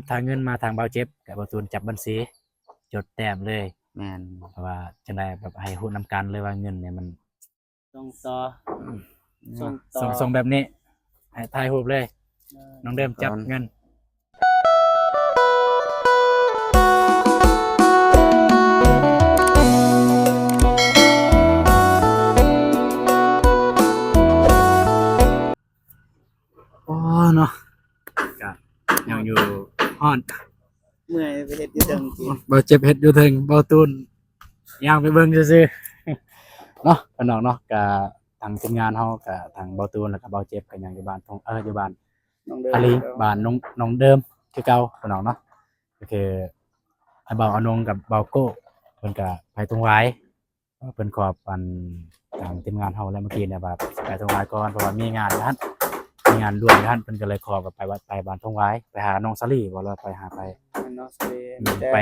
ຖ້າເງິນມາທາງບ່າວເຈັບ ກະບ່າວຕູນຈັບບັນຊີ ຈົດແຕ້ມເລີຍ. ແມ່ນ. ເພາະວ່າຈັ່ງໃດແບບໃຫ້ຮູ້ນຳກັນເລີຍວ່າເງິນນີ້ມັນ ສົ່ງຕໍ່ ອືມ ສົ່ງຕໍ່ ສົ່ງ ສົ່ງແບບນີ້ ໃຫ້ຖ່າຍຮູບເລີຍ. ເອີ ນ້ອງເດີມຈັບເງິນ. ໂອ້ ເນາະ ກະຍັງຢູ່ ຮ້ອນ ເມື່ອຍ ໄປເຮັດຢູ່ເທິງ ບ່າວເຈັບເຮັດຢູ່ເທິງ ບ່າວຕູນຍ່າງໄປເບິ່ງຊື່ໆ ເນາະ ພີ່ນ້ອງເນາະ. ກະທາງທີມງານເຮົາ ກະທາງບ່າວຕູນ ແລ້ວກະບ່າວເຈັບ ກະຍັງຢູ່ບ້ານທົ່ງ ເອີ ຢູ່ບ້ານ ນ້ອງເດີມ ອາລີ ບ້ານນ້ອງ ນ້ອງເດີມຄືເກົ່າ ພີ່ນ້ອງເນາະ. ກະຄືອ້າຍບ່າວອານົງກັບບ່າວໂກ້ ເພິ່ນກະໄປທົ່ງຫວາຍ ເພິ່ນຂໍອັນ ທາງທີມງານເຮົາແລ້ວເມື່ອກີ້ນີ້ວ່າໄປທົ່ງຫວາຍກ່ອນ ເພາະວ່າມີງານຢູ່ຫັ້ນ ມີງານດ່ວນຢູ່ຫັ້ນ ເພິ່ນກະເລີຍຂໍກັບໄປວັດ ໄປບ້ານທົ່ງຫວາຍ ໄປຫານ້ອງສາລີບໍ ຫຼືວ່າໄປຫາໃຜ? ນ້ອງສາລີ ອືມ ແຕ່ໄປ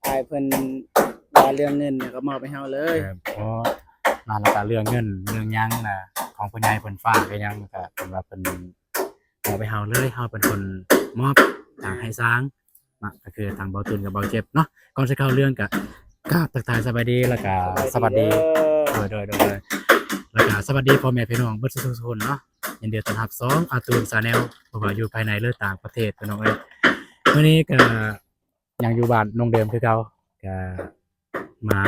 ອ້າຍເພິ່ນວ່າເລື່ອງເງິນນີ້ກະມອບໃຫ້ເຮົາເລີຍ. ເອີ ອໍ ນັ້ນລະກະເລື່ອງເງິນເລື່ອງຫຍັງນະ ຂອງຜູ້ໃຫຍ່ເພິ່ນຝາກອີ່ຫຍັງກະເພິ່ນວ່າເພິ່ນ ມອບໃຫ້ເຮົາເລີຍ ເຮົາເປັນຄົນມອບທາງໃຫ້ຊ່າງເນາະ ກະຄືທາງບ່າວຕູນກັບບ່າວເຈັບເນາະ. ກ່ອນຊິເຂົ້າເລື່ອງກະ ກາບທັກທາຍສະບາຍດີ ແລ້ວກະສະບາຍດີ ສະບາຍດີເດີ ໂດຍ ໂດຍ ໂດຍ ແລ້ວກະສະບາຍດີພໍ່ແມ່ພີ່ນ້ອງເບິດສູ່ໆຄົນເນາະ. ຍິນດີຕ້ອນຮັບຊ່ອງອາຕູນ Channel ບໍ່ວ່າຢູ່ພາຍໃນ ຫຼື ຕ່າງປະເທດ ພີ່ນ້ອງເອີຍ. ມື້ນີ້ກະ ຍັງຢູ່ບ້ານນ້ອງເດີມຄືເກົ່າ ກະມາ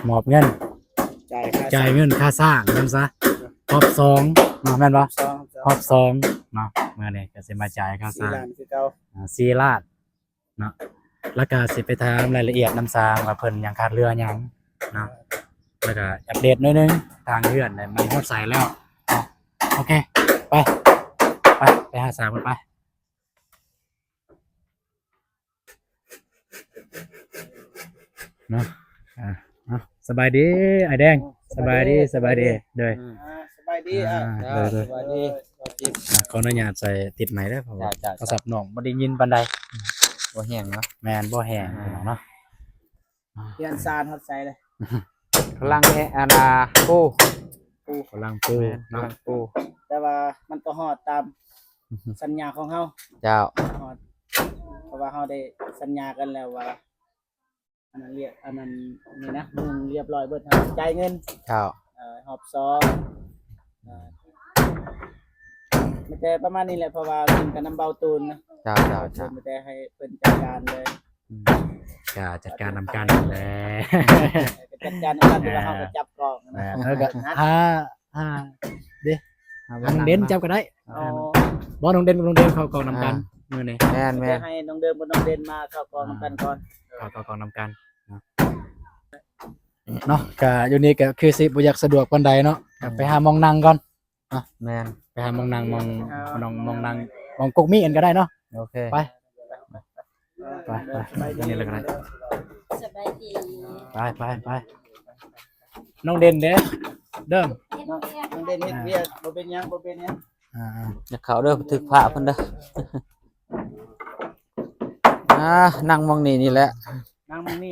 ມອບເງິນ ຈ່າຍຄ່າ ຈ່າຍເງິນຄ່າສ້າງຊັ້ນຊະ ຮອບສອງເນາະ ແມ່ນບໍ່? ຮອບສອງ ຮອບສອງເນາະ. ມື້ນີ້ກະຊິມາຈ່າຍຄ່າສ້າງ ສີ່ລ້ານຄືເກົ່າ ອ່າ ສີ່ລ້ານເນາະ. ແລ້ວກະຊິໄປຖາມລາຍລະອຽດນຳຊ່າງວ່າເພິ່ນຍັງຂາດເຫຼືອຫຍັງເນາະ ແລ້ວກະອັບເດດໜ້ອຍໜຶ່ງ ທາງເຮືອນນີ້ມັນຮອດໃສແລ້ວເນາະ. ໂອເຄ ໄປ ໄປ ໄປຫາຊ່າງເພິ່ນໄປ. ເນາະ ອ່າ ເນາະ ສະບາຍດີອ້າຍແດງ. ສະບາຍດີ ສະບາຍດີ ສະບາຍດີ ໂດຍ ອ່າ ສະບາຍດີ ອ່າ ອ່າ ໂດຍ ໂດຍ ສະບາຍດີ. ອ່າ ຂໍອະນຸຍາດໃສ່ຕິດໄມເດີ ເພາະວ່າ ເຈົ້າ ເຈົ້າ ໂທລະສັບນ້ອງບໍ່ໄດ້ຍິນປານໃດ ບໍ່ແຮງເນາະ. ແມ່ນ ບໍ່ແຮງ ອ່າ ພີ່ນ້ອງເນາະ. ເຮືອນຊານຮອດໃສເລີຍ? ກຳລັງແອ ອັນນ່າ ປູ ປູ ກຳລັງປູ ແມ່ນ ເນາະ ກຳລັງປູ ແຕ່ວ່າມັນກະຮອດຕາມສັນຍາຂອງເຮົາ. ເຈົ້າ ຮອດ ເພາະວ່າເຮົາໄດ້ສັນຍາກັນແລ້ວວ່າ ອັນນັ້ນລຽບ ອັນນັ້ນນີ້ນະ ໜຶ່ງລຽບຮ້ອຍເບິດ ເຮົາຈ່າຍເງິນ. ເຈົ້າ ເອີ ຮອບສອງ ເອີ ມີແຕ່ປະມານນີ້ແຫຼະ ເພາະວ່າເງິນກະນຳເບົາຕູນນະ. ເຈົ້າ ເຈົ້າ ເຈົ້າ ມີແຕ່ໃຫ້ເພິ່ນຈັດການເລີຍ. ອືມ ກະຈັດການນຳກັນແຫຼະ ກະຈັດການນຳກັນ ແຕ່ວ່າເຮົາກະຈັບກ້ອງນະ. ເອີ ກະ ອ່າ ເດ້ ນ້ອງເດັ່ນຈັບກະໄດ້. ອໍ ບໍ່ ນ້ອງເດັ່ນກັບນ້ອງເດມເຂົ້າກ້ອງນຳກັນ ອ່າ ມື້ນີ້. ແມ່ນໆ ໃຫ້ນ້ອງເດີມກັບນ້ອງເດັ່ນມາເຂົ້າກ້ອງນຳກັນກ່ອນ ເຂົ້າ ເຂົ້າກ້ອງນຳກັນເນາະ. ກະຢູ່ນີ້ກະຄືຊິບໍ່ຢາກສະດວກປານໃດເນາະ ກະໄປຫາໝ່ອງນັ່ງກ່ອນ. ອ່ະ ແມ່ນ ໄປຫາໝ່ອງນັ່ງ ໝ່ອງ ໝ່ອງ ໝ່ອງນັ່ງ ໝ່ອງກົກມີ້ກັນກະໄດ້ເນາະ. ໂອເຄ ໄປ ໄປ ໄປ ໄປ ນີ້ລະກະໄດ້. ສະບາຍດີ ໄປ ໄປ ໄປ. ນ້ອງເດັ່ນເດ້ ເດີມ ນ້ອງເດັ່ນເຮັດວຽກ ອ່າ ບໍ່ເປັນຫຍັງ ບໍ່ເປັນຫຍັງ. ອ່າ ຢ່າເຂົ້າເດີ ຖືກພະເພິ່ນເດີ. ອ່າ ນັ່ງໝ່ອງນີ້ນີ້ແຫຼະ ນັ່ງໝ່ອງນີ້.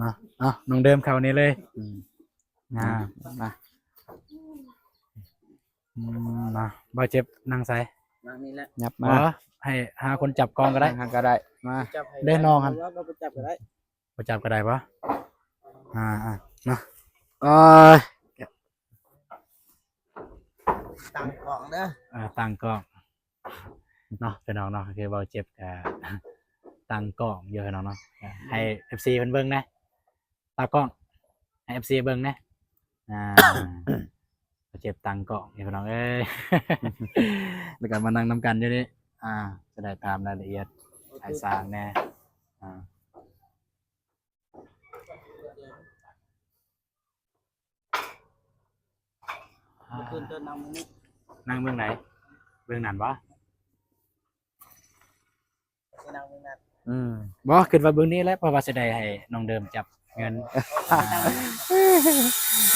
ມາ ເອົາ ນ້ອງເດີມເຂົ້ານີ້ເລີຍ. ອືມ ອ່າ ມາ ອືມ ມາ ບ່າວເຈັບນັ່ງໃສ? ນັ່ງນີ້ແຫຼະ ຫຍັບມາ ບໍ່ ໃຫ້ຫາຄົນຈັບກ້ອງກະໄດ້ ນັ່ງຫັ້ນກະໄດ້. ມາ ຈັບໃຫ້ ເດ້ນ້ອງຫັ້ນ ບໍ່ຈັບກະໄດ້ ບໍ່ຈັບກະໄດ້ບໍ່? ອ່າ ອ່າ ມາ ໂອ້ຍ ຕັ້ງກ້ອງເດີ ອ່າ ຕັ້ງກ້ອງ. ເນາະ ພີ່ນ້ອງເນາະ ຄືບ່າວເຈັບກະຕັ້ງກ້ອງຢູ່ ພີ່ນ້ອງເນາະ ໃຫ້ເອັຟຊີເພິ່ນເບິ່ງແດ່ ຕາກ້ອງ ໃຫ້ເອັຟຊີເບິ່ງແດ່. ອ່າ ບ່າວເຈັບຕັ້ງກ້ອງຢູ່ ພີ່ນ້ອງເອີຍ ແລ້ວກະມານັ່ງນຳກັນຢູ່ນີ້. ອ່າ ຈະໄດ້ຖາມລາຍລະອຽດອ້າຍຊ່າງແດ່. ອ່າ ອ່າ ຂຶ້ນຕົ້ນນັ່ງເບິ່ງນີ້ ນັ່ງເບິ່ງໃດ? ເບິ່ງນັ້ນບໍ່? ຊິນັ່ງເບິ່ງນັ້ນ ອືມ ບໍ່ ຄິດວ່າເບິ່ງນີ້ແຫຼະ ເພາະວ່າຊິໄດ້ໃຫ້ນ້ອງເດີມຈັບເງິນ.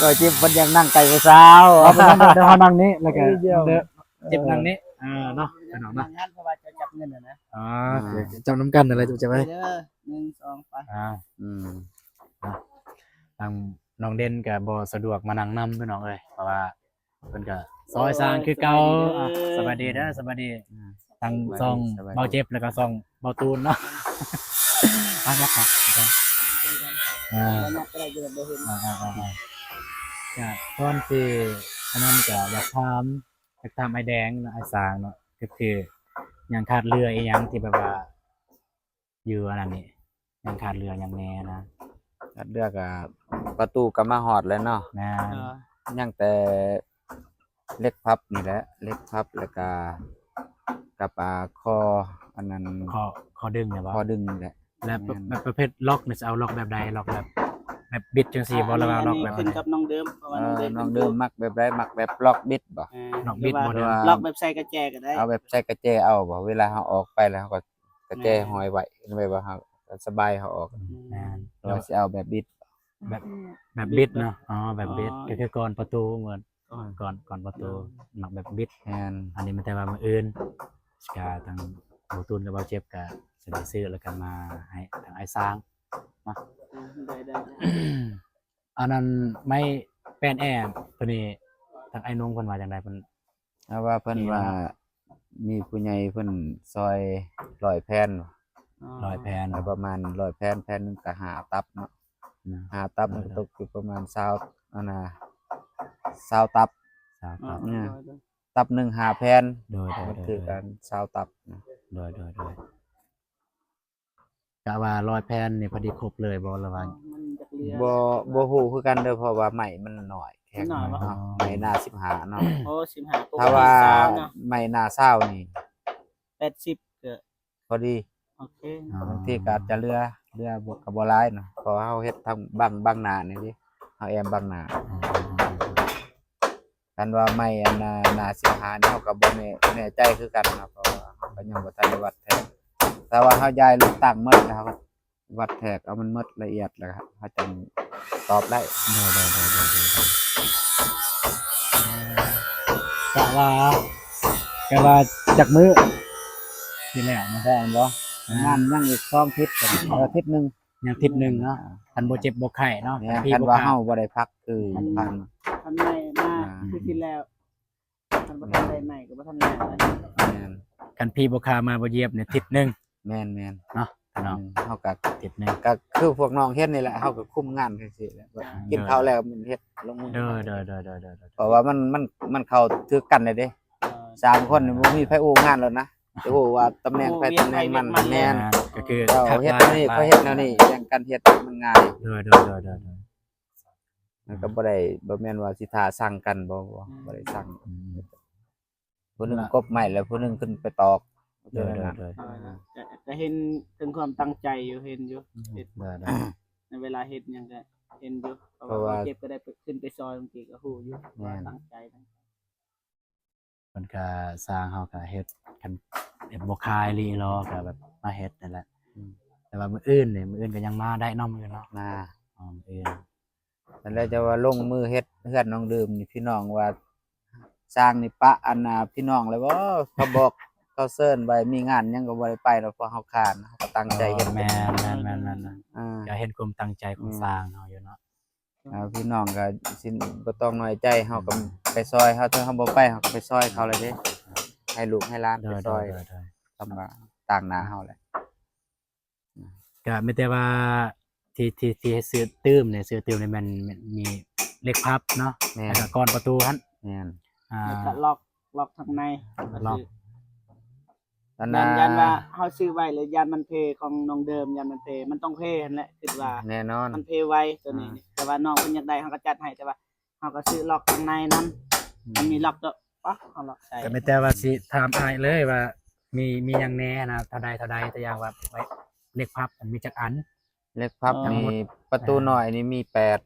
ບໍ່ ຈິບ ເພິ່ນຢາກນັ່ງໃກ້ຜູ້ສາວ ເອົາໄປນັ່ງ ດຽວເຮົານັ່ງນີ້ ແລ້ວກະ ເອີ ຈິບນັ່ງນີ້ ເອີ ເນາະ ພີ່ນ້ອງເນາະ ນັ່ງຫັ້ນ ເພາະວ່າຈະຈັບເງິນຫັ້ນນະ. ອໍ ເອີ ຈັບນຳກັນຫັ້ນແຫຼະ ຈັບໄວ້ ເດີ ໜຶ່ງ ສອງ ໄປ. ອ່າ ອືມ ອ່າ ທາງ ນ້ອງເດັ່ນກະບໍ່ສະດວກມານັ່ງນຳ ພີ່ນ້ອງເອີຍ ເພາະວ່າເພິ່ນກະຊ່ອຍສ້າງຄືເກົ່າ. ໂອ້ຍ ອ່າ ສະບາຍດີເດີ ສະບາຍດີ ສະບາຍດີ. ອ່າ ທັງຊ່ອງເບົາເຈັບ ແລ້ວກໍຊ່ອງເບົາຕູນເນາະ. ອ່າ ຍັກເນາະ ອ່າ ອ່າໆໆ ກະກ່ອນຊິອັນນັ້ນກະຢາກຖາມ ຢາກຖາມອ້າຍແດງເນາະ ອ້າຍສາງເນາະ ກໍຄືຍັງຂາດເຫຼືອອີ່ຫຍັງທີ່ແບບວ່າ ຢູ່ອັນນັ້ນນີ້ ຍັງຂາດເຫຼືອຫຍັງແດ່ນະ? ຂາດເຫຼືອກະປະຕູກໍມາຮອດແລ້ວເນາະ. ແມ່ນ ຍັງແຕ່ເຫຼັກພັບນີ້ແຫຼະ ເຫຼັກພັບ ແລ້ວກະກັບ ອ່າ ຂໍ້ອັນນັ້ນ ຂໍ້ ຂໍ້ດຶງນີ້ບໍ? ຂໍ້ດຶງນີ້ແຫຼະ. ແລ້ວແບບປະເພດລັອກນີ້ ຊິເອົາລັອກແບບໃດ? ລັອກແບບ ແບບບິດຈັ່ງຊີ້ບໍ ຫຼືວ່າລັອກແບບ ອັນນີ້ຂຶ້ນກັບນ້ອງເດີມ ເພາະວ່ານ້ອງເດີມ ນ້ອງເດີມມັກແບບໃດ? ມັກແບບລັອກບິດບໍ? ລັອກບິດບໍ ຫຼືວ່າລັອກແບບໃສ່ກະແຈກໍໄດ້. ເອົາແບບໃສ່ກະແຈເອົາບໍ? ເວລາເຮົາອອກໄປແລ້ວ ເຮົາກໍ ກະແຈຫ້ອຍໄວ້ ແບບວ່າເຮົາສະບາຍເຮົາອອກ. ແມ່ນ ຫຼືວ່າຊິເອົາແບບບິດ? ແບບ ແບບບິດເນາະ. ອໍ ແບບບິດ ກໍຄືກ່ອນປະຕູ ເໝືອນ ກ່ອນ ກ່ອນປະຕູ ມັກແບບບິດ. ແມ່ນ ອັນນີ້ມັນແຕ່ວ່າມື້ອື່ນກະທາງເບົາຕູນກັບເບົາເຈັບກະຊິໄດ້ຊື້ ແລ້ວກະມາໃຫ້ທາງອ້າຍສາງເນາະ. ໄດ້ໆ ອັນນັ້ນໄມ້ແປ້ນແອໂຕນີ້ ທາງອ້າຍນຸ່ງເພິ່ນວ່າຈັ່ງໃດ? ເພິ່ນ ເພາະວ່າເພິ່ນວ່າມີຜູ້ໃຫຍ່ເພິ່ນຊ່ອຍຮ້ອຍແຜ່ນ. ຮ້ອຍແຜ່ນ ປະມານຮ້ອຍແຜ່ນ ແຜ່ນໜຶ່ງກະຫ້າຕັບເນາະ. ຫ້າຕັບມັນກໍຕົກຢູ່ປະມານຊາວ ອັນນ່າ ຊາວຕັບ. ຊາວຕັບ ຕັບໜຶ່ງຫ້າແຜ່ນ. ໂດຍໆ ມັນຄືກັນຊາວຕັບ. ໂດຍໆ ກະວ່າຮ້ອຍແຜ່ນນີ້ພໍດີຄົບເລີຍບໍ່ ຫຼືວ່າ? ບໍ່ ບໍ່ຮູ້ຄືກັນເດີ ເພາະວ່າໄມ້ມັນໜ້ອຍ ແຂງເນາະ. ໄມ້ໜ້າສິບຫ້າເນາະ. ໂອ້ ສິບຫ້າ ປົກກະຕິຊາວເນາະ. ໄມ້ໜ້າຊາວນີ້ ແປດສິບ ກໍພໍດີ. ໂອເຄ ບາງທີກໍອາດຈະເຫຼືອ ເຫຼືອກໍບໍ່ຫຼາຍເນາະ ເພາະວ່າເຮົາເຮັດທາງບັງ ບັງໜ້ານີ້ເດ້ ເຮົາແອ້ມບັງໜ້າ. ຄັນວ່າໄມ້ອັນໜ້າ ໜ້າສິບຫ້ານີ້ ເຮົາກໍບໍ່ແນ່ ແນ່ໃຈຄືກັນເນາະ ເພາະວ່າເຮົາກໍຍັງບໍ່ທັນໄດ້ວັດແທກ. ແຕ່ວ່າເຮົາຍ້າຍລົງຕັ້ງໝົດແລ້ວ ເຮົາວັດແທກເອົາມັນໝົດລະອຽດ ແລ້ວເຮົາຈັ່ງຕອບໄດ້. ໂດຍໆ ກະວ່າ ກະວ່າຈັກມື້ຊິແລ້ວນະ? ໄດ້ແມ່ນບໍ່? ປະມານຍັງອີກສອງທິດ ອາທິດໜຶ່ງ. ຍັງທິດໜຶ່ງເນາະ ຄັນບໍ່ເຈັບບໍ່ໄຂ້ເນາະ. ຄັນວ່າເຮົາບໍ່ໄດ້ພັກຄືຜ່ານມາ ຄັນໄມ້ມາຄືຊິແລ້ວ ຄັນບໍ່ທັນໄດ້ໄມ້ກໍບໍ່ທັນແລ້ວ. ແມ່ນ ຄັນຜີບໍ່ຂ້າມາບໍ່ຢຽບນີ້ທິດໜຶ່ງ. ແມ່ນໆ ເນາະ ເຮົາກໍທິດໜຶ່ງ ກໍຄືພວກນ້ອງເຫັນນີ້ແຫຼະ ເຮົາກໍຄຸມງານຈັ່ງຊີ້ແຫຼະ. ກິນເຂົ້າແລ້ວມັນເຮັດລົງມື. ໂດຍໆ ເພາະວ່າມັນ ມັນ ມັນເຂົ້າຖືກກັນແລ້ວເດ້. ສາມຄົນນີ້ບໍ່ມີໃຜອູ້ງານແລ້ວນະ ຈະຮູ້ວ່າຕຳແໜ່ງໃຜຕຳແໜ່ງມັນ. ແມ່ນ ກໍຄືເຈົ້າເຮັດແນວນີ້ ຂ້ອຍເຮັດແນວນີ້ ແບ່ງກັນເຮັດມັນງ່າຍ. ໂດຍໆ ມັນກໍບໍ່ໄດ້ ບໍ່ແມ່ນວ່າຊິຖ້າສັ່ງກັນ ບໍ່ ບໍ່ ບໍ່ໄດ້ສັ່ງ. ຜູ້ໜຶ່ງກົບໄມ້ແລ້ວຜູ້ໜຶ່ງຂຶ້ນໄປຕອກ. ໂດຍໆ ກໍ ກໍເຫັນເຖິງຄວາມຕັ້ງໃຈຢູ່ ເຫັນຢູ່ ເຮັດ ໃນເວລາເຮັດຫຍັງກໍເຫັນຢູ່ ເພາະວ່າເຮົາເຈັບກໍໄດ້ຂຶ້ນໄປຊ່ອຍ ບາງທີກໍຮູ້ຢູ່ວ່າຕັ້ງໃຈ. ເພິ່ນກະ ຊ່າງເຮົາກະເຮັດ ຄັນເຮັດບໍ່ຂາຍອີ່ຫຼີເນາະ ກະແບບມາເຮັດນີ້ແຫຼະ. ແຕ່ວ່າມື້ອື່ນນີ້ ມື້ອື່ນກະຍັງມາໄດ້ເນາະ ມື້ອື່ນເນາະ ມາ ມື້ອື່ນ. ແລ້ວຈະວ່າລົງມືເຮັດເຮືອນນ້ອງເດີມນີ້ ພີ່ນ້ອງວ່າຊ່າງນີ້ປະອັນນ່າ ພີ່ນ້ອງແລ້ວບໍ່? ເຂົາບອກ ເຂົາເຊີນໄວ້ ມີງານຫຍັງກໍບໍ່ໄດ້ໄປເນາະ ເພາະເຮົາຄ້ານ ເຮົາກໍຕັ້ງໃຈເຮັດ. ແມ່ນໆ ກໍເຫັນຄວາມຕັ້ງໃຈຂອງຊ່າງເຮົາຢູ່ເນາະ. ພີ່ນ້ອງກໍຊິບໍ່ຕ້ອງນ້ອຍໃຈ ເຮົາກໍໄປຊ່ອຍເຂົາ ຖ້າເຮົາບໍ່ໄປ ເຮົາກໍໄປຊ່ອຍເຂົາແລ້ວເດ້ ໃຫ້ລູກໃຫ້ຫຼານໄປຊ່ອຍ ຄຳວ່າຕາງໜ້າເຮົາແຫຼະ. ກໍມີແຕ່ວ່າທີ່ ທີ່ ທີ່ຊື້ຕື່ມນີ້ ຊື້ຕື່ມນີ້ແມ່ນ ແມ່ນມີເຫຼັກພັບເນາະ ແລ້ວກໍກອນປະຕູຫັ້ນ. ແມ່ນ ອ່າ ແລ້ວກໍລັອກ ລັອກທາງໃນ ລັອກ ອັນນ່າ ຢ້ານ ຢ້ານວ່າເຮົາຊື້ໄວ້ແລ້ວຢ້ານມັນເພ ຂອງນ້ອງເດີມ ຢ້ານມັນເພ ມັນຕ້ອງເພຫັ້ນແຫຼະ ຄິດວ່າແນ່ນອນ ມັນເພໄວໂຕນີ້. ແຕ່ວ່ານ້ອງເພິ່ນຢາກໄດ້ ເຮົາກໍຈັດໃຫ້ ແຕ່ວ່າເຮົາກໍຊື້ລັອກຂ້າງໃນນຳ ມັນມີລັອກໂຕ ປະ ເຮົາລັອກໃສ່. ກໍມີແຕ່ວ່າຊິຖາມອ້າຍເລີຍວ່າ ມີ ມີຫຍັງແນ່ນະ ເທົ່າໃດ ເທົ່າໃດ ຕົວຢ່າງວ່າເຫຼັກພັບມັນມີຈັກອັນ? ເຫຼັກພັບນີ້ ປະຕູນ້ອຍນີ້ມີແປດ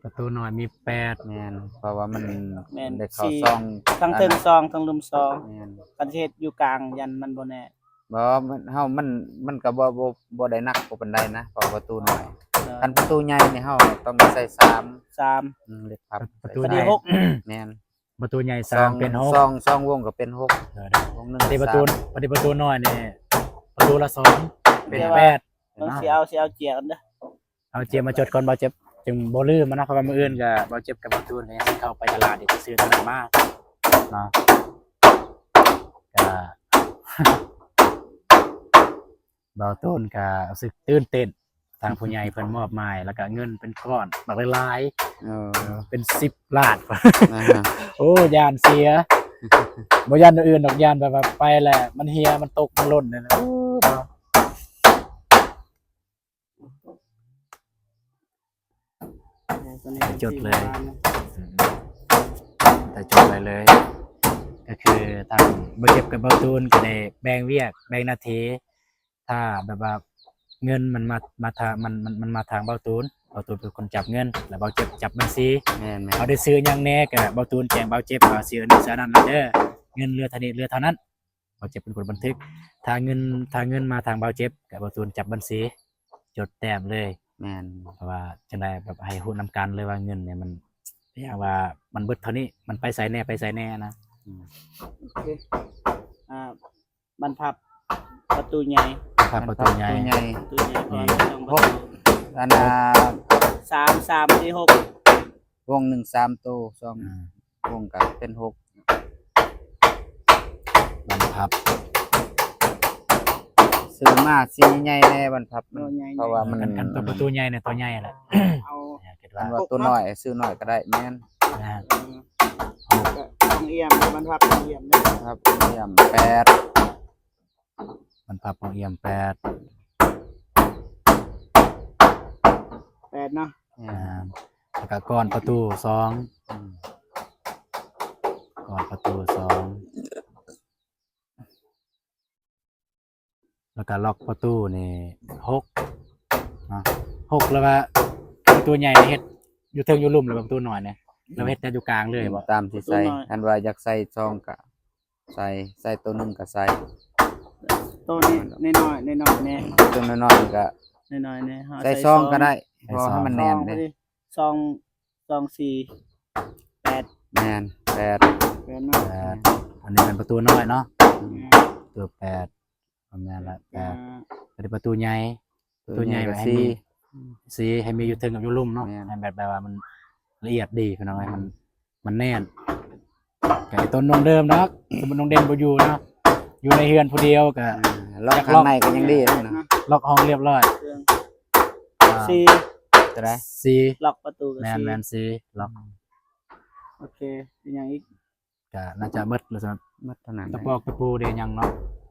ປະຕູນ້ອຍມີແປດ. ແມ່ນ ເພາະວ່າມັນ ແມ່ນ ໄດ້ເຂົ້າຊ່ອງ ທັງເທິງຊ່ອງ ທັງລຸ່ມຊ່ອງ. ແມ່ນ ຄັນຊິເຮັດຢູ່ກາງຢ້ານມັນບໍ່ແນ່. ບໍ່ ມັນ ເຮົາ ມັນ ມັນກໍບໍ່ ບໍ່ ບໍ່ໄດ້ໜັກປານໃດນະ ເພາະປະຕູນ້ອຍ. ຄັນປະຕູໃຫຍ່ນີ້ເຮົາຕ້ອງໄດ້ໃສ່ສາມ ສາມ ເຫຼັກພັບ ປະຕູໃຫຍ່ ຫົກ. ແມ່ນ ປະຕູໃຫຍ່ສາມເປັນຫົກ ສອງ ສອງວົງກໍເປັນຫົກ. ໂດຍໆ ວົງໜຶ່ງ ປະຕູ ປະຕູນ້ອຍນີ້ ປະຕູລະສອງເປັນແປດ. ເບິ່ງ ຊິເອົາ ຊິເອົາເຈ້ຍກັນເດີ ເອົາເຈ້ຍມາຈົດກ່ອນ ບ່າວເຈັບຈຶ່ງບໍ່ລືມນະ ເພາະວ່າມື້ອື່ນກໍບ່າວເຈັບກັບບ່າວຕູນກໍຍັງເຂົ້າໄປຕະຫຼາດອີກ ໄປຊື້ຕະຫຼາດມາເນາະ. ກໍ ບ່າວຕູນກະຮູ້ສຶກຕື່ນເຕັ້ນ ທາງຜູ້ໃຫຍ່ເພິ່ນມອບໝາຍ ແລ້ວກະເງິນເປັນກ້ອນບັກຫຼາຍໆ ເອີ ເປັນສິບລ້ານ ອ່າຮະ ໂອ້ ຢ້ານເສຍ ບໍ່ຢ້ານແນວອື່ນດອກ ຢ້ານແບບວ່າໄປແລ້ວມັນເຫ່ຍ ມັນຕົກ ມັນຫຼົ່ນນັ້ນແຫຼະ ໂອ້ ເນາະ. ແຕ່ຈົດເລີຍ ແຕ່ຈົດໄວ້ເລີຍ ກໍຄືທາງບ່າວເຈັບກັບບ່າວຕູນກໍໄດ້ແບ່ງວຽກ ແບ່ງໜ້າທີ່ ຖ້າແບບວ່າເງິນມັນມາ ມາທາງ ມັນ ມັນ ມັນມາທາງບ່າວຕູນ ບ່າວຕູນເປັນຄົນຈັບເງິນ ແລ້ວບ່າວເຈັບຈັບບັນຊີ ແມ່ນໆ ເຮົາໄດ້ຊື້ຫຍັງແດ່ ກໍບ່າວຕູນແຈ້ງບ່າວເຈັບວ່າຊື້ອັນນີ້ ຊື້ອັນນັ້ນແລ້ວເດີ ເງິນເຫຼືອເທົ່ານີ້ ເຫຼືອເທົ່ານັ້ນ ບ່າວເຈັບເປັນຄົນບັນທຶກ ຖ້າເງິນ ຖ້າເງິນມາທາງບ່າວເຈັບ ກໍບ່າວຕູນຈັບບັນຊີ ຈົດແຕ້ມເລີຍ ແມ່ນ ເພາະວ່າຈັ່ງໃດແບບໃຫ້ຮູ້ນຳກັນເລີຍວ່າເງິນນີ້ມັນ ຢ່າງວ່າມັນເບິດເທົ່ານີ້ ມັນໄປໃສແດ່ ໄປໃສແດ່ນະ ອືມ ໂອເຄ ອ່າ ບັນພັບປະຕູໃຫຍ່ ບັນພັບປະຕູໃຫຍ່ ປະຕູໃຫຍ່ ປະຕູໃຫຍ່ກ່ອນ ມີ ຕ້ອງປະຕູ ຫົກ ອັນນ່າ ສາມ ສາມ ສີ່ ຫົກ ວົງໜຶ່ງສາມໂຕ ສອງ ອ່າ ວົງກໍເປັນຫົກ ບັນພັບ ຊື້ມາສີໃຫຍ່ແດ່ບັນພັບມັນ ໂຕໃຫຍ່ ເພາະວ່າມັນ ຄັນ ຄັນໂຕປະຕູໃຫຍ່ນີ້ໂຕໃຫຍ່ແຫຼະ ເອົາ ຄິດວ່າ ຄັນວ່າໂຕນ້ອຍຊື້ນ້ອຍກໍໄດ້ ແມ່ນ ອ່າ ຫົກ ປອງອຽມ ບັນພັບປອງອຽມເດີ ບັນພັບປອງອຽມ ແປດ ບັນພັບປອງອຽມ ແປດ ແປດເນາະ ອ່າ ແລ້ວກໍກ້ອນປະຕູ ສອງ ອືມ ກ້ອນປະຕູ ສອງ ແລ້ວກໍລັອກປະຕູນີ້ ຫົກ ເນາະ ຫົກ ແລ້ວວ່າປະຕູໃຫຍ່ເຮັດຢູ່ເທິງຢູ່ລຸ່ມ ແລ້ວປະຕູນ້ອຍນີ້ ແລ້ວເຮັດແຕ່ຢູ່ກາງເລີຍບໍ່? ຕາມທີ່ໃສ່ ປະຕູນ້ອຍ ຄັນວ່າຢາກໃສ່ສອງກໍ ໃສ່ ໃສ່ໂຕໜຶ່ງກໍໃສ່ ໂຕນີ້ນ້ອຍໆ ນ້ອຍໆແດ່ ໂຕນ້ອຍໆກໍນ້ອຍໆແດ່ ເຮົາໃສ່ ໃສ່ສອງ ສອງກໍໄດ້ ໃສ່ ເພາະໃຫ້ມັນແໜ້ນເດ້ ສອງ ສອງ ສີ່ ແປດ ແມ່ນ ແປດ ແປດເນາະ ແປດ ອັນນີ້ເປັນປະຕູນ້ອຍເນາະ ແມ່ນ ປະຕູແປດ ປະມານລະແປດ ອ່າ ອັນນີ້ປະຕູໃຫຍ່ ປະຕູໃຫຍ່ກໍສີ່ ສີ່ ໃຫ້ມີຢູ່ເທິງກັບຢູ່ລຸ່ມເນາະ ແມ່ນ ໃຫ້ແບບ ແບບວ່າມັນລະອຽດດີພີ່ນ້ອງເອີຍ ມັນ ມັນແໜ້ນ ກໍໄອ້ຕົນນ້ອງເດີມດອກ ສົມມຸດນ້ອງເດັ່ນບໍ່ຢູ່ເນາະ ຢູ່ໃນເຮືອນຜູ້ດຽວກໍ ອ່າ ລັອກຂ້າງໃນກໍຍັງດີເນາະ ລັອກຫ້ອງລຽບຮ້ອຍ ອ່າ ສີ່ ຕົວໃດ? ສີ່ ລັອກປະຕູກໍ ແມ່ນ ສີ່ ແມ່ນ ສີ່ ລັອກ ໂອເຄ ເປັນຫຍັງອີກ? ກະໜ້າຈະໝົດແລ້ວຊັ້ນ ໝົດເທົ່ານັ້ນ ຕະປອກຕະປູເດ ຍັງເນາະ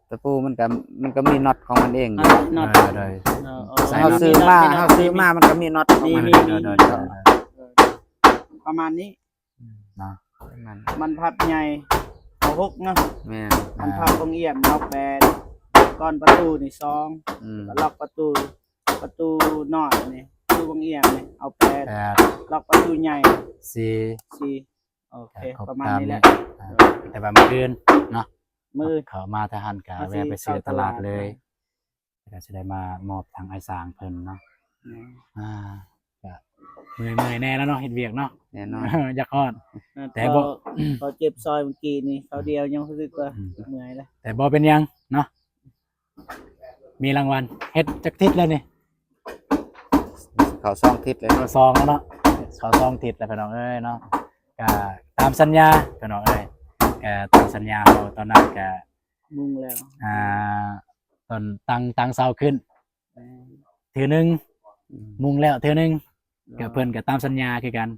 ຕະປູມັນກະ ມັນກະມີນັອດຂອງມັນເອງ ນັອດ ໂດຍ ໂດຍ ເອີ ເຮົາຊື້ມາ ເຮົາຊື້ມາມັນກະມີນັອດຂອງມັນ ມີ ໂດຍ ໂດຍ ປະມານນີ້ ເນາະ ປະມານ ບັນພັບໃຫຍ່ເອົາຫົກເນາະ ແມ່ນ ບັນພັບປອງອຽມເອົາແປດ ກ້ອນປະຕູນີ້ສອງ ອືມ ແລ້ວລັອກປະຕູ ປະຕູນ້ອຍນີ້ ປະຕູປອງອຽມນີ້ເອົາແປດ ແປດ ລັອກປະຕູໃຫຍ່ ສີ່ ສີ່ ໂອເຄ ກໍຄົບ ປະມານນີ້ແຫຼະ ຕາມນີ້ ອ່າ ແຕ່ວ່າມື້ອື່ນເນາະ ມື້ອື່ນເຂົ້າມາທະຫານກະແວ່ໄປຊື້ຕະຫຼາດເລີຍ ແລ້ວກໍຊິໄດ້ມາມອບທາງອ້າຍສາງເພິ່ນເນາະ ແມ່ນ ອ່າ ກະເມື່ອຍໆແດ່ແລ້ວເນາະ ເຮັດວຽກເນາະ ແນ່ນອນ ຢາກຮ້ອນ ເອີ ແຕ່ບໍ່ ເຂົາເຈັບຊອຍມື້ກີ້ນີ້ ເຂົາດຽວຍັງຮູ້ສຶກວ່າ ອືມ ເມື່ອຍເລີຍ ແຕ່ບໍ່ເປັນຫຍັງເນາະ ມີລາງວັນ ເຮັດຈັກທິດແລ້ວນີ້? ເຂົ້າສອງທິດແລ້ວ ເຂົ້າສອງແລ້ວເນາະ ເຂົ້າສອງທິດແລ້ວພີ່ນ້ອງເອີຍເນາະ ກະຕາມສັນຍາພີ່ນ້ອງເອີຍ ກະຕາມສັນຍາເຮົາຕອນນັ້ນກະມຸງແລ້ວ ອ່າ ຕອນຕັ້ງ ຕັ້ງເສົາຂຶ້ນ ແມ່ນ ເທື່ອໜຶ່ງ ອືມ ມຸງແລ້ວເທື່ອໜຶ່ງ ແລ້ວ ກະເພິ່ນກະຕາມສັນຍາຄືກັນ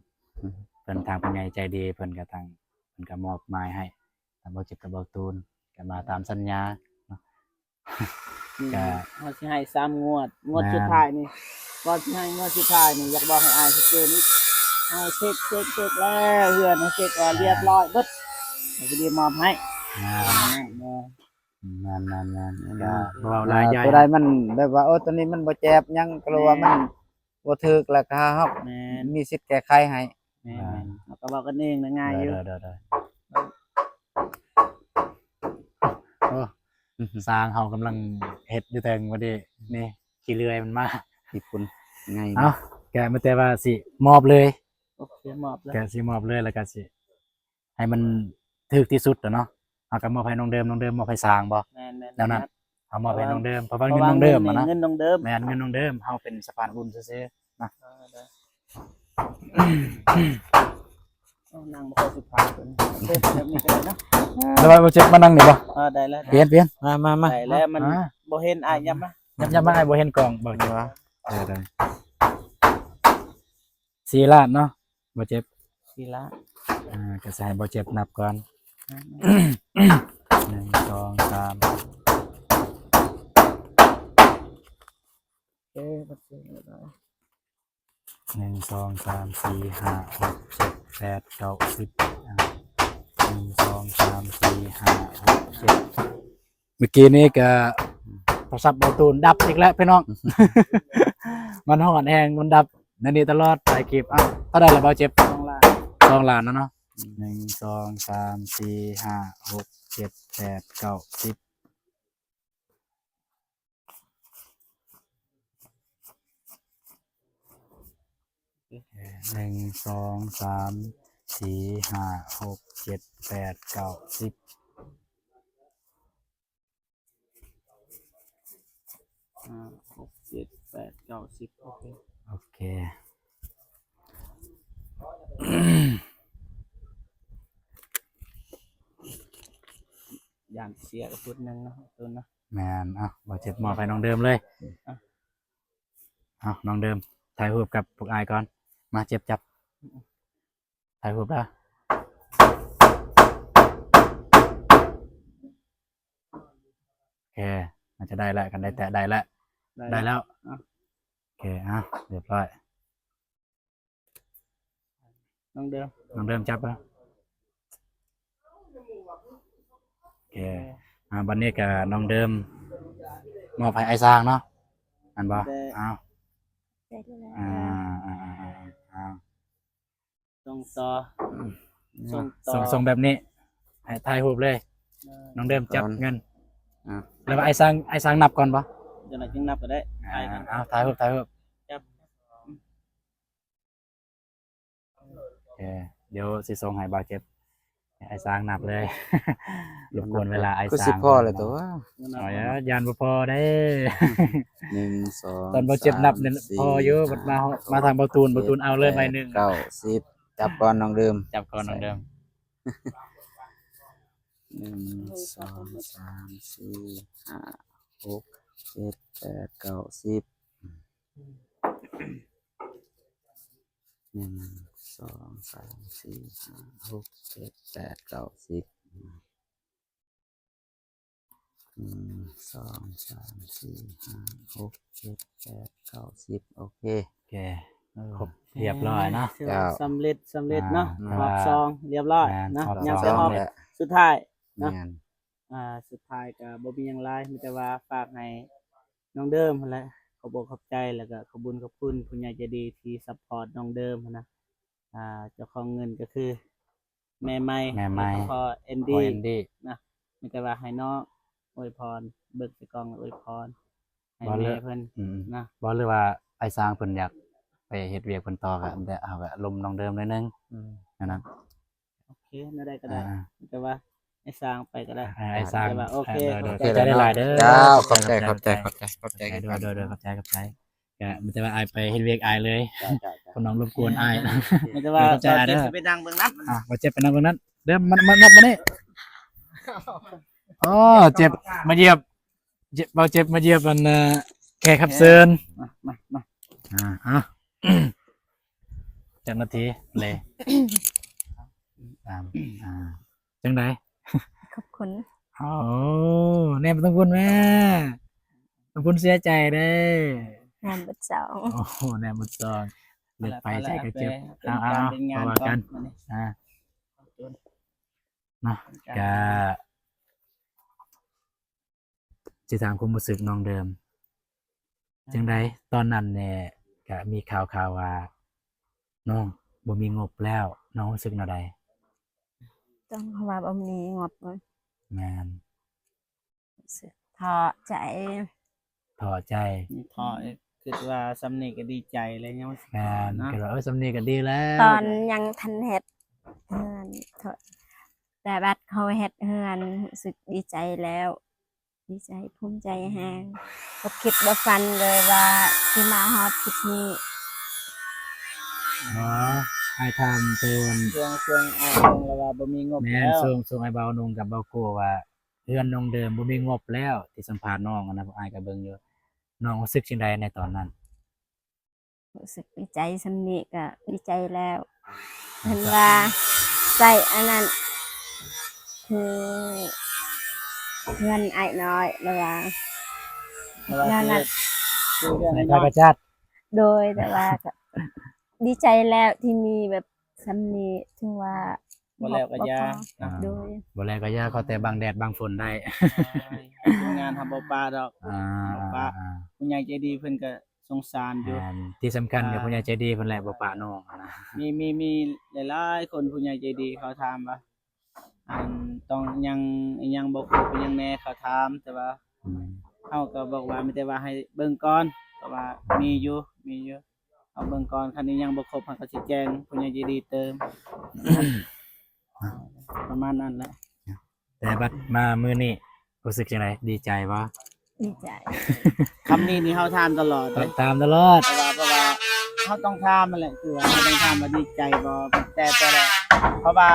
ອືມ ເພິ່ນທາງຜູ້ໃຫຍ່ໃຈດີ ເພິ່ນກະທາງ ເພິ່ນກະມອບໝາຍໃຫ້ ທາງບ່າວເຈັບກັບບ່າວຕູນ ກະມາຕາມສັນຍາເນາະ ກະ ເຮົາຊິໃຫ້ສາມງວດ ງວດ ແມ່ນ ສຸດທ້າຍນີ້ ກ່ອນຊິໃຫ້ງວດສຸດທ້າຍນີ້ ຢາກບອກໃຫ້ອ້າຍເຊັກເກັບອີກ ເຮົາເຊັກ ເຊັກ ເຊັກແລ້ວ ເຮືອນເຮົາເຊັກວ່າ ອ່າ ລຽບຮ້ອຍເບິດ ເຮົາຊິໄດ້ມອບໃຫ້ ອ່າ ແມ່ນ ແມ່ນ ແມ່ນ ແມ່ນ ແມ່ນ ກະເວົ້າຫຼາຍຢ່າງ ຕົວໃດມັນແບບວ່າ ໂອ້ ຕົວນີ້ມັນບໍ່ແຈບຫຍັງ ກໍເລີຍວ່າມັນ ບໍ່ຖືກ ແລ້ວກໍເຮົາ ແມ່ນ ມີສິດແກ້ໄຂໃຫ້ ແມ່ນ ອ່າ ເຮົາກໍເວົ້າກັນເອງນະ ງ່າຍຢູ່ ໂດຍ ໂດຍ ໂດຍ ໂອ້ ຊ່າງເຮົາກຳລັງເຮັດຢູ່ເທິງ ບັດນີ້ນີ້ຂີ້ເລື່ອຍມັນມາ ຂີ້ຝຸ່ນໄງ ເອົ້າ ກະມີແຕ່ວ່າຊິມອບເລີຍ ໂອເຄ ມອບເລີຍ ກະຊິມອບເລີຍ ແລ້ວກະຊິ ໃຫ້ມັນຖືກທີ່ສຸດແຫຼະເນາະ ເຮົາກໍມອບໃຫ້ນ້ອງເດີມ ນ້ອງເດີມມອບໃຫ້ຊ່າງບໍ່ ແມ່ນໆ ແນວນັ້ນ ເຮົາມອບໃຫ້ນ້ອງເດີມ ເພາະວ່າເງິນນ້ອງເດີມຫັ້ນນະ ເງິນນ້ອງເດີມ ແມ່ນ ເງິນນ້ອງເດີມ ເຮົາເປັນສະພານບຸນຊື່ໆນະ ເອີ ໄດ້ ເອີ ຕ້ອງນັ່ງບໍ່ຄ່ອຍສຸພາບ ເອີ ແບບນີ້ກໍໄດ້ເນາະ. ແລ້ວວ່າບໍ່ເຈັບມານັ່ງນີ້ບໍ່? ເອີ ໄດ້ແລ້ວ ປ່ຽນ ປ່ຽນ ມາ ມາ ມາ ໄດ້ແລ້ວ ມັນ ອ່າ ບໍ່ເຮັດ ອ້າຍ ຫຍັບມາ ຫຍັບ ຫຍັບມາ ອ້າຍບໍ່ເຫັນກ້ອງ ບໍ່ເຈັບ ເອີ ໄດ້ ສີ່ລ້ານເນາະ ບໍ່ເຈັບ ສີ່ລ້ານ ອ່າ ກໍໃຫ້ບໍ່ເຈັບນັບກ່ອນ ອືມ ໜຶ່ງ ສອງ ສາມ ເອີ ບໍ່ເຈັບ ໜຶ່ງ ສອງ ສາມ ສີ່ ຫ້າ ຫົກ ເຈັດ ແປດ ເກົ້າ ສິບ ອ່າ ໜຶ່ງ ສອງ ສາມ ສີ່ ຫ້າ ຫົກ ເຈັດ ເມື່ອກີ້ນີ້ກໍໂທລະສັບບ່າວຕູນດັບອີກແລ້ວພີ່ນ້ອງ ມັນຮ້ອນແຮງ ມັນດັບໃນນີ້ຕະຫຼອດ ຖ່າຍຄລິບ. ເອົ້າ ເທົ່າໃດລະບ່າວເຈັບ? ສອງລ້ານ ສອງລ້ານແລ້ວເນາະ ໜຶ່ງ ສອງ ສາມ ສີ່ ຫ້າ ຫົກ ເຈັດ ແປດ ເກົ້າ ສິບ ໜຶ່ງ ສອງ ສາມ ສີ່ ຫ້າ ຫົກ ເຈັດ ແປດ ເກົ້າ ສິບ ຫ້າ ຫົກ ເຈັດ ແປດ ເກົ້າ ສິບ ໂອເຄ ໂອເຄ ຢ້ານເສຍກະພຸດໜຶ່ງເນາະ ໂຕນະ ແມ່ນ. ເອົ້າ ບ່າວເຈັບມອບໃຫ້ນ້ອງເດີມເລີຍ ອ່ະ ເອົາ ນ້ອງເດີມ ຖ່າຍຮູບກັບພວກອ້າຍກ່ອນ ມາ ເຈັບ ຈັບ ຖ່າຍຮູບເດີ ໂອເຄ ໜ້າຈະໄດ້ແລ້ວ ຄັນໄດ້ແຕະໄດ້ແລ້ວ ໄດ້ແລ້ວ ໄດ້ແລ້ວ ອ່ະ ໂອເຄ ອ່ະ ຮຽບຮ້ອຍ ນ້ອງເດີມ ນ້ອງເດີມຈັບເບິ່ງ ໂອເຄ ອ່າ ບັດນີ້ກະນ້ອງເດີມມອບໃຫ້ອ້າຍຊ້າງເນາະ ແມ່ນບໍ່? ເອົາ ອ່າ ອ່າ ອ່າ ອ່າ ສົ່ງຕໍ່ ອືມ ສົ່ງຕໍ່ ສົ່ງ ສົ່ງແບບນີ້ ໃຫ້ຖ່າຍຮູບເລີຍ ເອີ ນ້ອງເດີມຈັບເງິນ ອ່າ ແລ້ວວ່າອ້າຍຊ້າງ ອ້າຍຊ້າງນັບກ່ອນບໍ່? ຈັ່ງໃດຈຶ່ງນັບກໍໄດ້ ອ່າ ອ້າຍນັບ ເອົາ ຖ່າຍຮູບ ຖ່າຍຮູບ ຈັບ ໂອເຄ ດຽວຊິສົ່ງໃຫ້ບ່າວເຈັບ ໃຫ້ອ້າຍຊ້າງນັບເລີຍ ລົບກວນເວລາອ້າຍຊ້າງ ຄືຊິພໍແລ້ວຕົວະ ຢ້ານບໍ່ພໍເດ້ ໜຶ່ງ ສອງ ຕອນບ່າວເຈັບນັບນີ້ພໍຢູ່ ບັດມາ ມາທາງບ່າວຕູນ ບ່າວຕູນເອົາເລີຍໃບໜຶ່ງ ເກົ້າ ສິບ ຈັບກ່ອນນ້ອງເດີມ ຈັບກ່ອນນ້ອງເດີມ ໜຶ່ງ ສອງ ສາມ ສີ່ ຫ້າ ຫົກ ເຈັດ ແປດ ເກົ້າ ສິບ ໜຶ່ງ ສອງ ສາມ ສີ່ ຫ້າ ຫົກ ເຈັດ ແປດ ເກົ້າ ສິບ ໜຶ່ງ ສອງ ສາມ ສີ່ ຫ້າ ຫົກ ເຈັດ ແປດ ເກົ້າ ສິບ ໂອເຄ ໂອເຄ ເອີ ຄົບຮຽບຮ້ອຍເນາະ ຖືວ່າ ເຈົ້າ ສຳເລັດ ສຳເລັດເນາະ ອ່າ ຮອບສອງຮຽບຮ້ອຍ ແມ່ນ ເນາະ ຮອບສອງ ຍັງແຕ່ຮອບ ແມ່ນ ສຸດທ້າຍເນາະ ແມ່ນ ອ່າ ສຸດທ້າຍກໍບໍ່ມີຫຍັງຫຼາຍ ມີແຕ່ວ່າຝາກໃຫ້ນ້ອງເດີມຫັ້ນແຫຼະ ຂອບອົກຂອບໃຈ ແລ້ວກໍຂອບບຸນຂອບຄຸນຜູ້ໃຫຍ່ໃຈດີທີ່ຊັບພອດນ້ອງເດີມຫັ້ນນະ ອ່າ ເຈົ້າຂອງເງິນກໍຄືແມ່ໃໝ່ ແມ່ໃໝ່ ແລ້ວກໍພໍ່ແອນດີ ພໍ່ແອນດີ ນະ ມີແຕ່ວ່າໃຫ້ນ້ອງອວຍພອນ ເບິ່ງໃສ່ກ້ອງແລ້ວອວຍພອນໃຫ້ແມ່ເພິ່ນ ອືມ ນະ ບໍ່ ຫຼືວ່າອ້າຍຊ້າງເພິ່ນຢາກໄປເຮັດວຽກເພິ່ນຕໍ່ ກໍແຕ່ເຮົາກໍລົມນ້ອງເດີມໜ້ອຍໜຶ່ງ ອືມ ນັ້ນນະ ໂອເຄ ແນວໃດກໍໄດ້ ອ່າ ແຕ່ວ່າໃຫ້ສ້າງໄປກໍໄດ້ ອ່າ ໃຫ້ສ້າງ ແຕ່ວ່າ ໂອເຄ ອ່າ ໂດຍ ໂດຍ ຂອບໃຈຫຼາຍໆເດີ ເຈົ້າ ຂອບໃຈ ຂອບໃຈ ຂອບໃຈ ຂອບໃຈ ໂດຍ ໂດຍ ໂດຍ ຂອບໃຈ ຂອບໃຈ ກະມີແຕ່ວ່າອ້າຍໄປເຮັດວຽກອ້າຍເລີຍ ເຈົ້າ ເຈົ້າ ເຈົ້າ ຄົນນ້ອງລົບກວນອ້າຍ ມີແຕ່ວ່າ ຂອບໃຈ ເຈົ້າ ເດີ ຊິໄປນັ່ງເບິ່ງນຳ ອ່າ ບໍ່ເຈັບ ໄປນັ່ງເບິ່ງນັ້ນເດີ ມາ ມາ ມາ ມານີ້ ອໍ ເຈັບ ມາຢຽບ ເຈັບ ເບົາເຈັບມາຢຽບອັນ ເອີ ແຂກຮັບເຊີນ ມາ ມາ ມາ ອ່າ ເອົາ ຈັກນາທີເລີຍ ຕາມ ອ່າ ຈັ່ງໃດ? ຂອບຄຸນ ໂອ້ ແນມໄປທາງພຸ້ນແມ່ ທາງພຸ້ນເສຍໃຈເດ້ ແນມເບິດສອງ ໂອ້ ແນມເບິດສອງ ເລີກໄປໃສກໍເຈັບ ເອົາ ເອົາ ເອົາ ເປັນການເປັນງານ ເວົ້າກັນ ອ່າ ເນາະ ກະ ຊິຖາມຄວາມຮູ້ສຶກນ້ອງເດີມ ຈັ່ງໃດ? ຕອນນັ້ນແນ່ ກະມີຂ່າວໆວ່ານ້ອງບໍ່ມີງົບແລ້ວ ນ້ອງຮູ້ສຶກແນວໃດ? ຕ້ອງວ່າບໍ່ມີງົບ ແມ່ນ ຮູ້ສຶກທໍ້ໃຈ ທໍ້ໃຈ ທໍ້ ຄິດວ່າສ່ຳນີ້ກໍດີໃຈແລ້ວ ຍັງ ແມ່ນ ເນາະ ຄິດວ່າ ເອີ ສ່ຳນີ້ກໍດີແລ້ວ ຕອນຍັງທັນເຮັດເຮືອນ ແຕ່ບັດເຮົາເຮັດເຮືອນ ຮູ້ສຶກດີໃຈແລ້ວ ດີໃຈພູມໃຈແຮງ ບໍ່ຄິດບໍ່ຝັນເລີຍວ່າຊິມາຮອດຈຸດນີ້ ອໍ ອ້າຍຖາມເພິ່ນ ຊ່ວງ ຊ່ວງອ້າຍລົງລະວ່າບໍ່ມີງົບແລ້ວ ແມ່ນ ຊ່ວງ ຊ່ວງອ້າຍບ່າວນົງກັບບ່າວໂກ້ວ່າ ເຮືອນນ້ອງເດີມບໍ່ມີງົບແລ້ວ ທີ່ສຳພາດນ້ອງຫັ້ນນະ ອ້າຍກໍເບິ່ງຢູ່ ນ້ອງຮູ້ສຶກຈັ່ງໃດໃນຕອນນັ້ນ? ຮູ້ສຶກດີໃຈສ່ຳນີ້ກໍດີໃຈແລ້ວ ເພິ່ນວ່າໃຊ້ອັນນັ້ນ ຄືເຮືອນອ້າຍນ້ອຍ ລະວ່າ ລະວ່າ ແນວນັ້ນ ຄືເຮືອນ ໃນທາງກະຈັດ ໂດຍ ແຕ່ວ່າກໍດີໃຈແລ້ວທີ່ມີແບບສ່ຳນີ້ ເຖິງວ່າ ບໍ່ແລ້ວກໍຢ່າ ບໍ່ພໍ ເນາະ ໂດຍ ບໍ່ແລ້ວກໍຢ່າ ຂໍແຕ່ບັງແດດບັງຝົນໄດ້ ໂອ້ຍ ທີມງານເຮົາບໍ່ປະດອກ ອ່າ ບໍ່ປະ ອ່າ ຜູ້ໃຫຍ່ໃຈດີເພິ່ນກໍສົງສານຢູ່ ແມ່ນ ທີ່ສຳຄັນກໍ ອ່າ ຜູ້ໃຫຍ່ໃຈດີເພິ່ນແຫຼະບໍ່ປະນ້ອງຫັ້ນນະ ມີ ມີ ມີຫຼາຍໆຄົນ ຜູ້ໃຫຍ່ໃຈດີເຂົາຖາມວ່າ ອັນ ຕ້ອງຫຍັງ ອີຫຍັງບໍ່ຄົບ ອີຫຍັງແດ່ ເຂົາຖາມ ແຕ່ວ່າ ອືມ ເຮົາກໍບອກວ່າ ມີແຕ່ວ່າໃຫ້ເບິ່ງກ່ອນ ກໍວ່າ ອືມ ມີຢູ່ ມີຢູ່ ເຮົາເບິ່ງກ່ອນ ຄັນອີຫຍັງບໍ່ຄົບ ເຮົາກໍຊິແຈ້ງຜູ້ໃຫຍ່ໃຈດີເຕີມ ປະມານນັ້ນແຫຼະ ແຕ່ບັດມາມື້ນີ້ ຮູ້ສຶກຈັ່ງໃດ? ດີໃຈບໍ່? ດີໃຈ ຄຳນີ້ນີ້ເຮົາຖາມຕະຫຼອດເດ້ ຖາມຕະຫຼອດ ເພາະວ່າ ເພາະວ່າເຮົາຕ້ອງຖາມຫັ້ນແຫຼະ ຄືວ່າເຮົາຕ້ອງຖາມວ່າດີໃຈບໍ່? ແຕ່ ແຕ່ລະ ເພາະວ່າ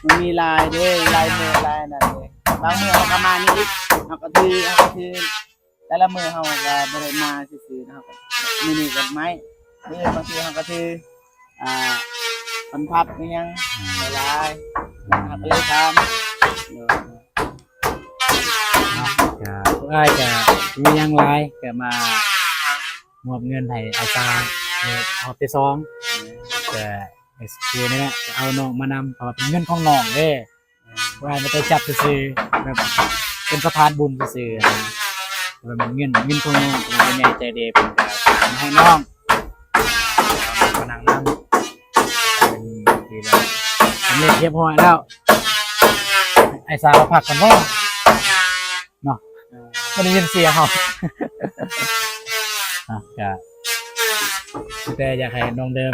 ມັນມີຫຼາຍເດ້ ຫຼາຍມື້ຫຼາຍນັ້ນເດ້ ບາງມື້ເຮົາກໍມານີ້ອີກ ເຮົາກໍຖື ເຮົາກໍຖື ແຕ່ລະມື້ເຮົາກໍບໍ່ໄດ້ມາຊື່ໆ ເຮົາກໍ ມື້ນີ້ກໍໄມ້ ມື້ອື່ນບາງທີເຮົາກໍຖື ອ່າ ພັນພັບອີຫຍັງ ອືມ ຫຼາຍໆ ອືມ ເຮົາກໍເລີຍຖາມ ໂດຍ ເນາະ ກໍ ພວກອ້າຍກໍບໍ່ມີຫຍັງຫຼາຍ ກໍມາມອບເງິນໃຫ້ອາຈານ ໃນຮອບທີສອງ ອືມ ກໍ ກໍຄືນີ້ແຫຼະ ກໍເອົານ້ອງມານຳ ເພາະວ່າເປັນເງິນຂອງນ້ອງເດ້ ວ່າມາແຕ່ຈັບຊື່ໆ ແບບເປັນສະພານບຸນຊື່ໆ ແບບເງິນ ເງິນຂອງນ້ອງ ເປັນໃຫຍ່ໃຈດີ ເພິ່ນກໍຝາກມາໃຫ້ນ້ອງ ມານັ່ງນຳ ເປັນທີ່ແບບສຳເລັດຮຽບຮ້ອຍແລ້ວ ອ້າຍສາວພັກກ່ອນບໍ່? ເນາະ ບໍ່ໄດ້ຍິນສຽງເຮົາ ອ່ະ ກະມີແຕ່ຢາກໃຫ້ນ້ອງເດີມ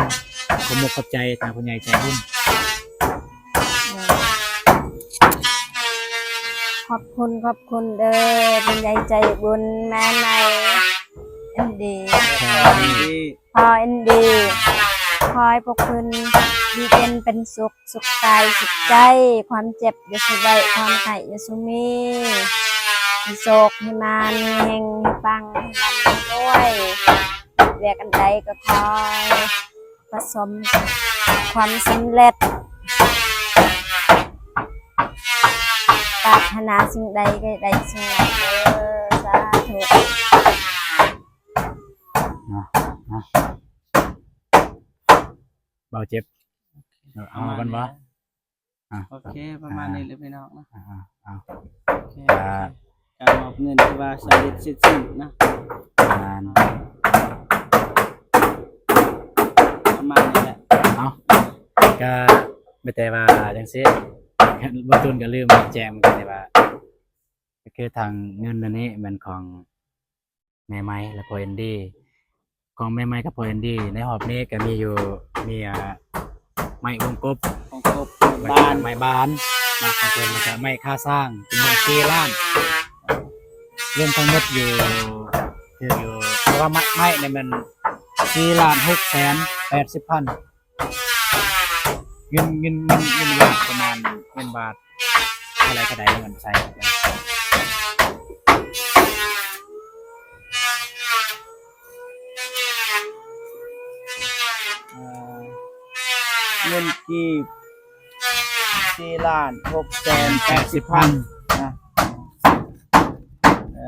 ຂອບອົກຂອບໃຈທາງຜູ້ໃຫຍ່ໃຈບຸນ ຂອບຄຸນ ຂອບຄຸນເດີ ຜູ້ໃຫຍ່ໃຈບຸນ ແມ່ໃໝ່ ເອັນດີ ພໍ່ເອັນດີ ຂໍໃຫ້ພວກເພິ່ນຢູ່ເຢັນເປັນສຸກ ສຸກກາຍສຸກໃຈ ຄວາມເຈັບຢ່າສູ່ໄດ້ ຄວາມໄຂ້ຢ່າສູ່ມີ ໃຫ້ໂຊກໃຫ້ໝານ ມີເຮັງໃຫ້ປັງ ໃຫ້ລ່ຳໃຫ້ລວຍ ເຮັດວຽກອັນໃດກໍຂໍໃຫ້ປະສົບຄວາມສຳເລັດ ປາດຖະໜາສິ່ງໃດກໍໃຫ້ໄດ້ສິ່ງນັ້ນເດີ ສາທຸ. ເນາະ ເນາະ ເບົາເຈັບ ເອົາ ເອົາກ່ອນບໍ່? ອ່ະ ໂອເຄ ປະມານນີ້ແຫຼະພີ່ນ້ອງເນາະ ອ່າ ເອົາ ໂອເຄ ອ່າ ການມອບເງິນຖືວ່າສຳເລັດເສັດສິ້ນເນາະ ປະມານ ປະມານນີ້ແຫຼະ ເອົາ ກະມີແຕ່ວ່າຈັ່ງຊີ້ ບໍ່ຕຸນກໍລືມແຈ້ງເມື່ອກີ້ນີ້ວ່າ ກໍຄືທາງເງິນອັນນີ້ແມ່ນຂອງ ແມ່ໄມ້ ແລະ ພໍ່ເອັນດີ ຂອງແມ່ໄມ້ກັບພໍ່ເອັນດີ ໃນຮອບນີ້ກໍມີຢູ່ ມີ ອ່າ ໄມ້ວົງກົບ ວົງກົບ ໄມ້ບານ ໄມ້ບານເນາະ ຂອງເພິ່ນ ແລ້ວກໍໄມ້ຄາຊ້າງ ຈຳນວນສີ່ລ້ານ ລວມທັງໝົດຢູ່ ຖືກຢູ່ ເພາະວ່າໄມ້ ໄມ້ນີ້ແມ່ນສີ່ລ້ານຫົກແສນແປດສິບພັນ ເງິນ ເງິນ ເງິນ ເງິນບາດ ປະມານເງິນບາດເທົ່າໃດ ເທົ່າໃດ ເງິນໃຊ້ ເອີ ເງິນກີບສີ່ລ້ານຫົກແສນແປດສິບພັນນະ ເອີ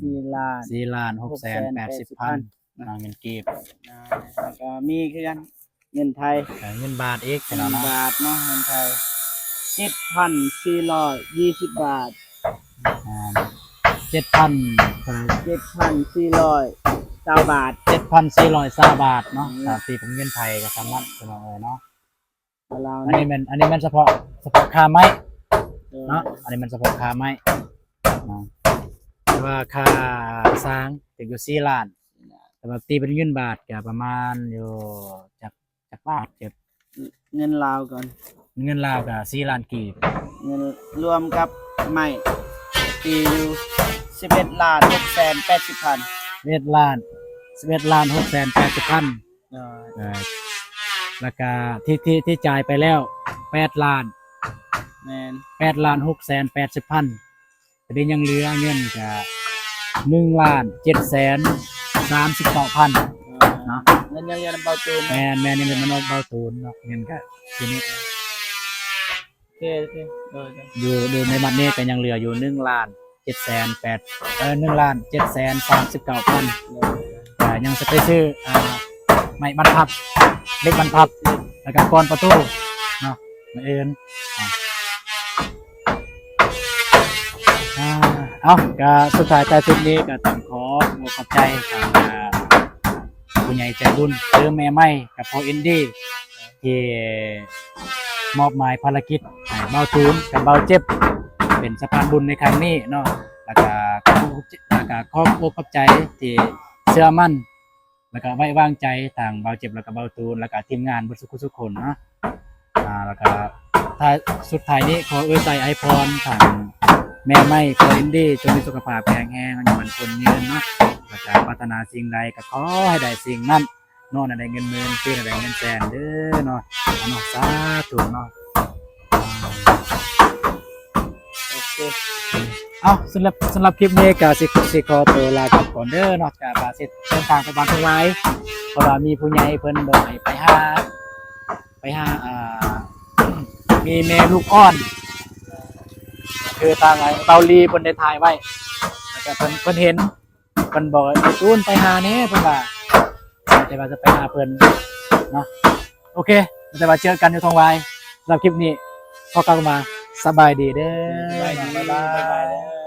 ສີ່ລ້ານ ສີ່ລ້ານຫົກແສນແປດສິບພັນ ເນາະ ເງິນກີບ ແລ້ວກໍມີຄືກັນ ເງິນໄທ ເອີ ເງິນບາດອີກ ເງິນບາດເນາະ ເງິນໄທ ເຈັດພັນສີ່ຮ້ອຍຊາວບາດ ອ່າ ເຈັດພັນ ເທົ່າໃດ ເຈັດພັນສີ່ຮ້ອຍຊາວບາດ ເຈັດພັນສີ່ຮ້ອຍຊາວບາດເນາະ ອືມ ຖ້າຕີເປັນເງິນໄທກໍສ່ຳນັ້ນ ພີ່ນ້ອງເອີຍເນາະ. ອັນນີ້ແມ່ນ ອັນນີ້ແມ່ນສະເພາະ ສະເພາະຄ່າໄມ້ ເອີ ເນາະ ອັນນີ້ແມ່ນສະເພາະຄ່າໄມ້ເນາະ ແຕ່ວ່າຄ່າສ້າງຖືກຢູ່ສີ່ລ້ານ ແຕ່ວ່າຕີເປັນເງິນບາດກໍປະມານຢູ່ຈັກ ຈັກບາດ ເກັບເງິນລາວກ່ອນ ເງິນລາວກໍສີ່ລ້ານກີບ ເງິນລວມກັບໄມ້ ຕີຢູ່ສິບເອັດລ້ານຫົກແສນແປດສິບພັນ ສິບເອັດລ້ານ ສິບເອັດລ້ານຫົກແສນແປດສິບພັນ ເອີ ແລ້ວກະທີ່ ທີ່ ທີ່ຈ່າຍໄປແລ້ວແປດລ້ານ ແມ່ນ ແປດລ້ານຫົກແສນແປດສິບພັນ ຕອນນີ້ຍັງເຫຼືອເງິນກະໜຶ່ງລ້ານເຈັດແສນສາມສິບເກົ້າພັນເນາະ ເງິນຍັງເຫຼືອນຳເບົາຕູນ ແມ່ນ ແມ່ນ ຍັງເຫຼືອນຳເບົາຕູນເນາະ ເງິນກະຢູ່ນີ້ ໂອເຄ ໂອເຄ ໂດຍ ໂດຍ ຢູ່ ຢູ່ໃນບັດນີ້ກໍຍັງເຫຼືອຢູ່ໜຶ່ງລ້ານເຈັດແສນແປດ ເອີ ໜຶ່ງລ້ານເຈັດແສນສາມສິບເກົ້າພັນ ໂດຍ ກໍຍັງຊິໄປຊື້ ອ່າ ໄມ້ບັ້ນພັບ ເຫຼັກບັ້ນພັບ ແລ້ວກໍກອນປະຕູເນາະ ມື້ອື່ນ ອ່າ ເອົ້າ ກໍສຸດທ້າຍທ້າຍສຸດນີ້ກໍຕ້ອງຂໍຂອບໃຈທາງ ອ່າ ຜູ້ໃຫຍ່ໃຈບຸນ ຄືແມ່ໄມ້ກັບພໍ່ອິນດີ ທີ່ມອບໝາຍພາລະກິດໃຫ້ບ່າວຕູນກັບບ່າວເຈັບ ເປັນສະພານບຸນໃນຄັ້ງນີ້ເນາະ ແລ້ວກະ ແລ້ວກະຂອບອົກຂອບໃຈທີ່ເຊື່ອໝັ້ນ ແລ້ວກະໄວ້ວາງໃຈທາງບ່າວເຈັບ ແລ້ວກະບ່າວຕູນ ແລ້ວກະທີມງານເບິດສຸກຄົນເນາະ ອ່າ ແລ້ວກະທ້າຍ ສຸດທ້າຍນີ້ຂໍອວຍໄຊອວຍພອນທາງແມ່ໄມ້ ຂໍໃຫ້ດີ ຈົ່ງມີສຸຂະພາບແຂງແຮງ ອາຍຸໝັ້ນຄົນຍືນເນາະ ແລ້ວກະປາດຖະໜາສິ່ງໃດກໍຂໍໃຫ້ໄດ້ສິ່ງນັ້ນ ນອນໃຫ້ໄດ້ເງິນໝື່ນ ຕື່ນໃຫ້ໄດ້ເງິນແສນເດີເນາະ ເອົາເນາະ ສາທຸເນາະ ໂອເຄ ເອົ້າ ສຳລັບ ສຳລັບຄລິບນີ້ກໍຊິ ຊິຂໍໂຕລາກັບກ່ອນເດີເນາະ ກໍວ່າຊິເດີນທາງໄປບ້ານທົ່ງຫວາຍ ເພາະວ່າມີຜູ້ໃຫຍ່ເພິ່ນບອກໃຫ້ໄປຫາ ໄປຫາ ອ່າ ມີແມ່ລູກອ່ອນ ຄືທາງ ອ່າ ເບົາລີເພິ່ນໄດ້ຖ່າຍໄວ້ ແລ້ວກໍເພິ່ນ ເພິ່ນເຫັນ ເພິ່ນບອກວ່າ "ໄອ້ຕູນໄປຫາແດ່" ເພິ່ນວ່າ ແຕ່ວ່າຈະໄປຫາເພິ່ນເນາະ ໂອເຄ ແຕ່ວ່າເຈີກັນຢູ່ທົ່ງຫວາຍ ສຳລັບຄລິບນີ້ຂໍກ່າວຄຳວ່າ ສະບາຍດີເດີ ສະບາຍດີ ບາຍບາຍ ບາຍບາຍເດີ.